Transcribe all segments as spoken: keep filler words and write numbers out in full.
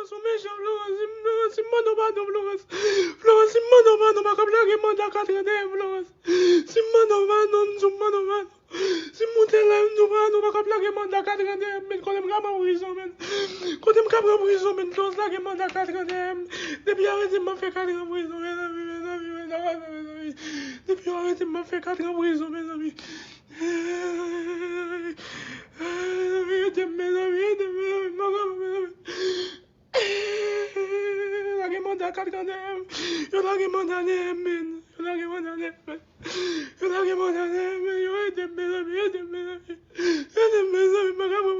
Florence, ou mechan, Florence. Si m, Florence, si m mande w padon, Florence. Florence, si m mande w padon, m pa kab lage manda katran dèyè m, Florence. Si m mande w padon, m di w m mande w padon. Si m moute live, m di w padon, m pa kab lage manda katran dèyè m, men kote m ka pran prizon, men. Kote m ka pran prizon, men. Florence lage manda katran dèyè m. Depi yo arete m, m ap fè katran prizon, mezanmi, mezanmi, mezanmi, mezanmi. Depi yo arete m, m ap fè katran prizon, mezanmi. Mezanmi, ede m, mezanmi, ede m, mezanmi, m pa kapab, mezanmi. Lage manda katran dèyè m. Yo lage manda dèyè m, men. Yo lage manda dèyè m, men. Yo lage manda dèyè m, men. Yo ede m, mezanmi, ede m, mezanmi. Ede m, mezanmi, m pa kapab.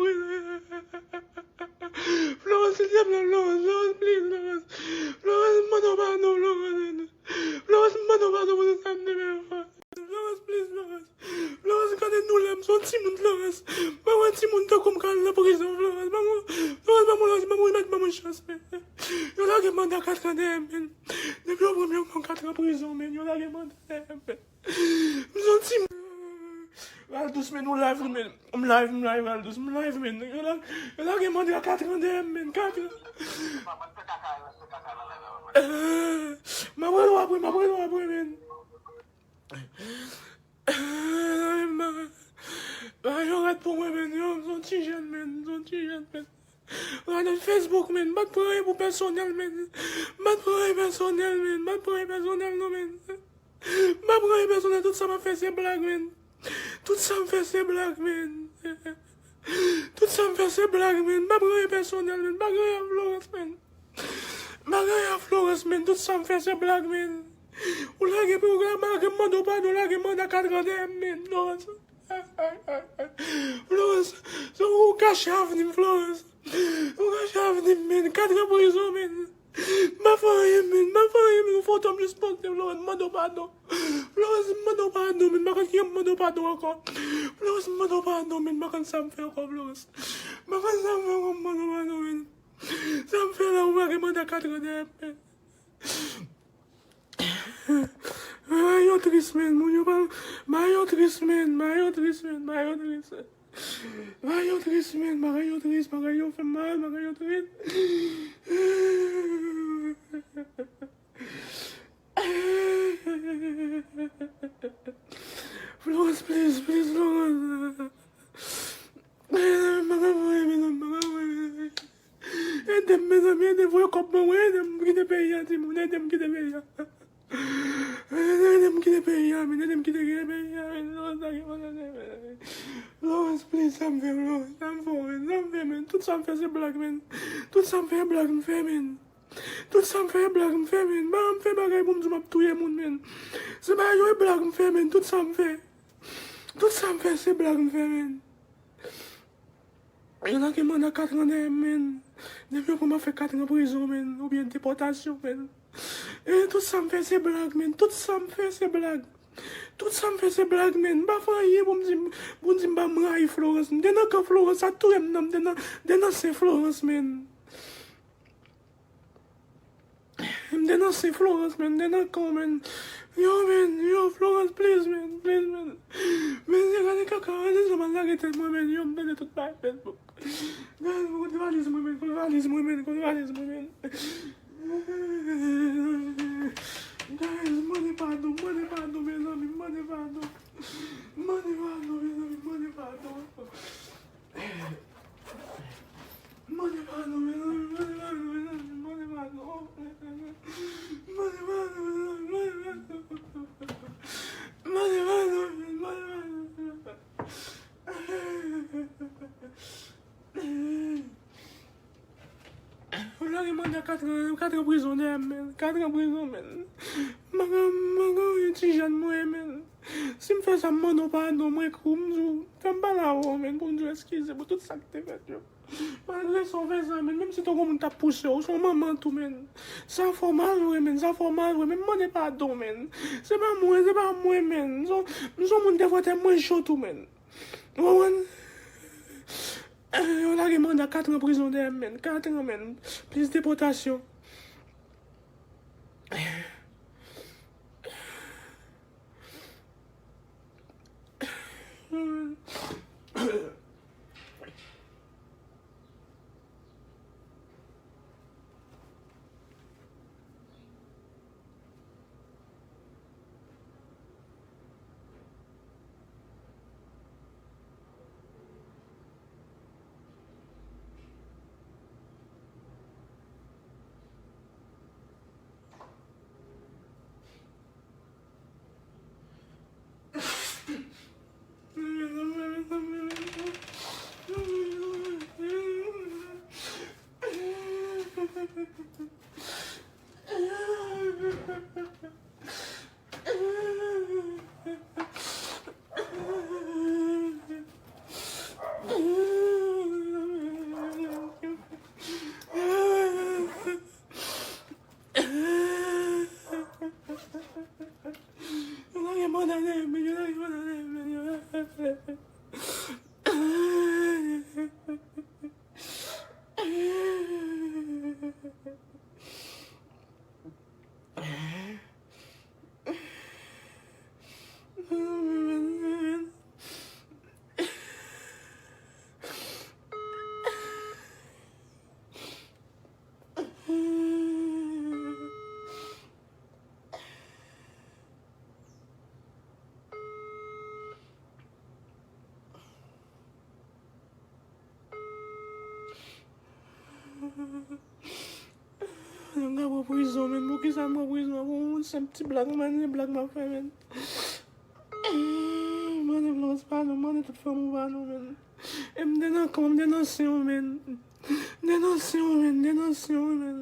Florence, silteplè, Florence, Florence, please, Florence. Florence, m mande w padon, Florence. Florence, m mande w padon pou tout sa m te fè. Florence, please, Florence. Florence, gade doulè m, se yon timoun, Florence. Ban mwen timoun tankou m ka al nan prizon, Florence. Ban mwen, Florence, ban mwen, Florence, ban mwen, remèt ban mwen chans, men. Yo lage manda katran dèyè m, men. Depi yo pran m, yo pran katran prizon, men. Yo lage manda dèyè m, men. M se yon timoun. Valdous, men, ou live, men. M live, m live, Valdous, m live, men. Yo la, yo lage manda katran dèyè m, men. Katran. Eh, m ap rele w apre, m ap rele w apre, men. Bagay yo rèd pou mwen, men. Yo, m se yon ti jèn, men. M se yon ti jèn, men. Gade Facebook, men. M pa t pran anyen pou pèsonèl, men. M pa t pran anyen pèsonèl, men. M pa t pran anyen pèsonèl, non, men. M pa pran anyen pèsonèl. Tout sa m ap fè, se blag, men. Tout sa m fè, se blag, men. Tout sa m fè, se blag, men. M pa pran anyen pèsonèl, men. M pa gen anyen ak Florence, men. M pa gen anyen ak Florence, men. Tout sa m fè, se blag, men. Ou lage pou ou lage m mande w padon, lage manda katran dèyè m, men. Florence. Florence, se ou kache avni m, Florence. Ou kache avni m, men. Katran prizon, men. M pa fè anyen, men. M pa fè anyen, men. Yon foto m jis poste, Florence, m mande w padon. Florence, m mande w padon, men. M pa konn kijan m mande w padon ankò. Florence, m mande w padon, men. M pa konn sa m fè ankò, Florence. M pa konn sa m fè ankò, m mande w padon, men. Sa m fè la, ou lage manda katran dèyè m, men. Bagay yo tris, men. Moun yo pa, bagay yo tris, men. Bagay yo tris, men. Bagay yo tris. Bagay yo tris, men. Bagay yo tris. Bagay yo fè m mal. Bagay yo tris. Florence, please, please, Florence. Ede m, mezanmi, ede m, voye kòb ban mwen, ede m kite peyi a, timoun, ede m kite peyi a. Ede m kite peyi a, men, ede m kite peyi a, men. Florence, please, sa m fè, Florence, sa m fè, men, sa m fè, men. Tout sa m fè, se blag, men. Tout sa m fè, blag m fè, men. Tout sa m fè, blag m fè, men. M pa janm fè bagay pou m di m ap touye moun, men. Se bagay yo, e blag m fè, men. Tout sa m fè. Tout sa m fè, se blag m fè, men. Yo lage manda katran dèyè m, men. Depi yo pran m ap fè katran prizon, men. Oubyen depòtasyon, men. E tout sa m fè, se blag, men. Tout sa m fè, se blag. Tout sa m fè, se blag, men. M pa fè anyen pou m di, pou m di m pa m rayi Florence. M te nan kan Florence, sa touye m nan. M te nan, m te nan sen Florence, men. M te nan sen Florence, men. M te nan kan, men. Yo, men. Yo, Florence, please, men. Please, men. Men, gade kaka, gade jan m al lage tèt mwen, men. Yo, m tande tout bagay Facebook. Guys, kote valiz mwen, men? Kote valiz mwen, men? Kote valiz mwen, men? Guys, mande padon, mande padon, mezanmi, mande padon. Mande padon, mezanmi, mande padon. Mande padon, mezanmi, mande padon, mezanmi, mande padon. Manda katran, katran prizon dèyè m, men. Katran prizon, men. Mangan, mangan, yon ti jèn mwen, men. Si m fè sa, m mande w padon, mwen kou, m di w, fè m pale avè w, men, pou m di w eskize pou tout sa k te fèt yo. Malgre sa w fè sa, men, menm si te gon moun t ap pouse w, se yon manman tou, men. Sa fè w mal vre, men, sa fè w mal vre, men m mande padon, men. Se pa mwen, se pa mwen, men. M se yon, m se yon moun defwa tèt mwen cho tou, men. Ou konprann? Eh, yo lage manda katran prizon dèyè m, men. Katran, men. Plis depòtasyon. Mwen ka pran prizon, men. Poukisa m pran prizon? Pou yon senp ti blag, m pa gen blag m ap fè, men. Mande Florence padon, mande tout fanmi w padon, men. E m te nan kan, m te nan sen w, men. M te nan sen w, men, m te nan sen w, men.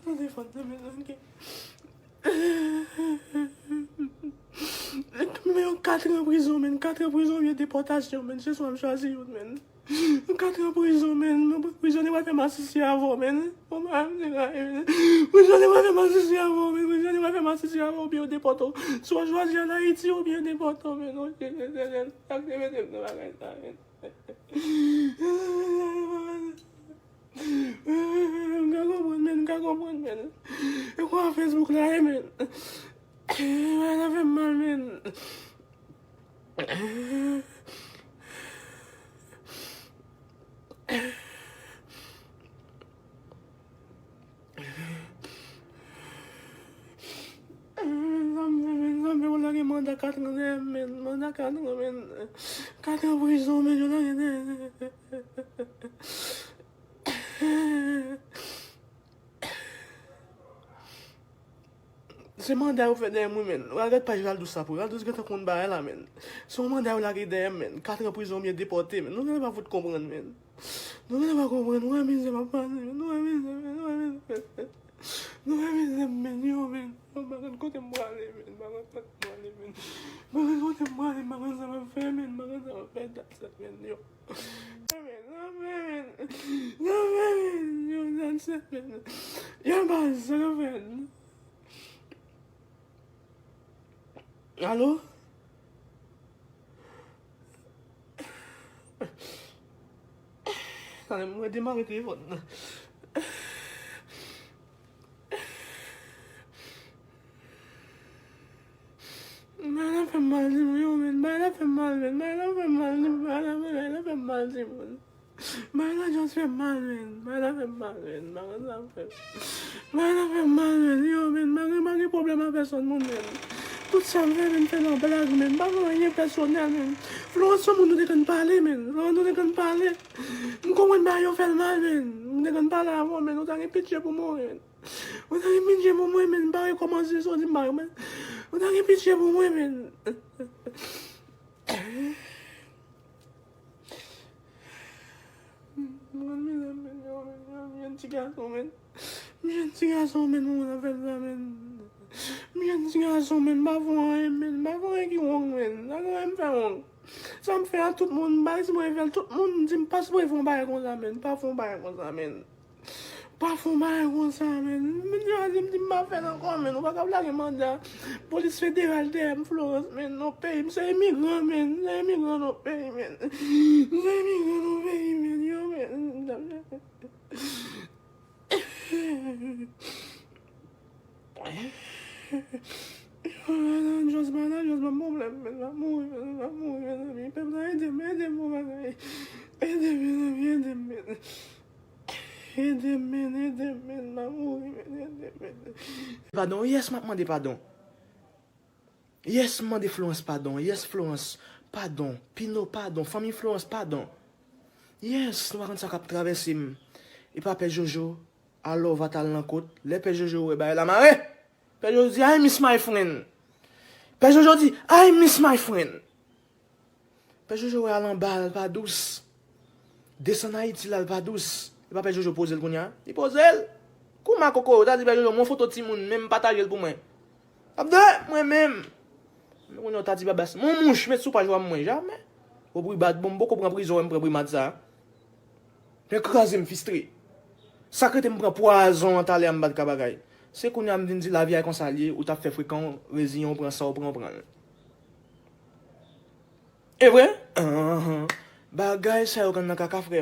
Tande fòt nan men zòt. Men yon katran prizon, men. Katran prizon oubyen depòtasyon, men. Se swa m chwazi youn, men. Katran prizon, men. Prizonye pa fè masisi avè w, men. Bon, pa m di la, men. Prizonye pa fè masisi avè w, men. Prizonye pa fè masisi avè w, oubyen yo depòte w. Swa w chwazi al Ayiti, oubyen yo depòte w, men. Ok, men, men, men. Sa k te mete m nan bagay sa, men. M ka konprann, men, m ka konprann, men. E kwa Facebook la ye, men? Bagay la fè m mal, men. Zanmi, zanmi, zanmi, yo lage manda katran dèyè m, men. Manda katran, men. Katran prizon, men, yo lage dèyè. Se manda yo fè dèyè mwen, men. Ou al gad paj Raldous la pou Raldous gentan konn bagay la, men. Se yon manda yo lage dèyè m, men. Katran prizon oubyen depòte, men. Nou genlè pa fout konprann, men. Nou genlè pa konprann. Nou wè mizè m ap pase, men. Nou wè mizè, men. Nou wè mizè, men. Nou wè mizè m, men. Yo, men. Yo, m pa konn kote m prale, men. M pa konn kote m prale, men. M pa konn kote m prale, m pa konn sa m ap fè, men. M pa konn sa m ap fè, dat sa, men. Yo. Men, men, men. Yo, men, men. Yo, dat sa, men. Yo, baz, sa k ap fèt? Alo? Tande, mwen demare telefòn nan. Bagay la fè m mal, di mwen, yo, men. Bagay la fè m mal, men. Bagay la fè m mal, di mwen. Bagay la fè m mal, di mwen. Bagay la just fè m mal, men. Bagay la fè m mal, men. Bagay sa fè m. Bagay la fè m mal, men. Yo, men. M pa gen, m pa gen pwoblèm ak pèsòn moun, men. Tout sa m fè, men, m fè nan blag, men. M pa gen anyen pèsonèl, men. Florence, se yon moun nou te konn pale, men. Florence, nou te konn pale. M konprann bagay yo fè l mal, men. M te konn pale avè w, men. Ou ta gen pitye pou mwen, men. Ou ta gen pitye pou mwen, men. M pa rekòmanse sa w di m pa yo, men. Ou ta gen pitye pou mwen, men. Mwen, men, men, yo, men, yo, m jwenn ti gason, men. M jwenn ti gason, men, mwen, afè sa, men. M jwenn ti gason, men, m pa fè anyen, men. M pa fè anyen ki wrong, men. Sa gen anyen m fè wrong. Sa m fè a tout moun, m pa sipoze fè l, tout moun di m pa sipoze fè yon bagay konsa, men. M pa fè yon bagay konsa, men. Pa fè yon bagay konsa, men. Men, yo di m, di m pa fè l ankò, men. Ou pa ka lage manda polis federal dèyè m, Florence, men. Nan peyi m, se imigran, men. Se imigran nan peyi, men. Se imigran nan peyi, men. Yo, men. Yo, Just, bagay la, Just ban m pwoblèm, men. M ap mouri, men. M ap mouri, mezanmi. Pèp la, ede m, ede m, bon bagay. Ede m, mezanmi, ede m, men. Ede m, men, ede m, men, m ap mouri, men, ede m, men. Padon, yes, m ap mande padon. Yes, m mande Florence padon. Yes, Florence, padon. Pino, padon. Fanmi Florence, padon. Yes, nou pa konn sa k ap travèse m. Epa Pè Jojo, alò va t al nan kot. Lè Pè Jojo wè bagay la mare, Pè Jojo di, "I miss my friend." Pè Jojo di, "I miss my friend." Pè Jojo wè al anba, l pa dous. Desann Ayiti la, l pa dous. Epa Pè Jojo poze l kounye a. Li poze l. Kouman koko, yo ta di Pè Jojo, mwen foto timoun, menm pataje l pou mwen. Ap de, mwen menm. Men kounye a, w ta di Babas, mwen mouch, met sou paj wa mwen, jamè. Ou pri bat, bon, m poko pran prizon, m pran primad sa. Men kraze m fistre. Sa k rete m pran pwazon an talè a m pa t ka bagay. Se kounye a m vin di lavi a konsa l ye, ou t ap fè frekan, w reziyen w pran sa w pran, w pran l. E vre? Anhan. Bagay sa yo konn nan kaka, frè.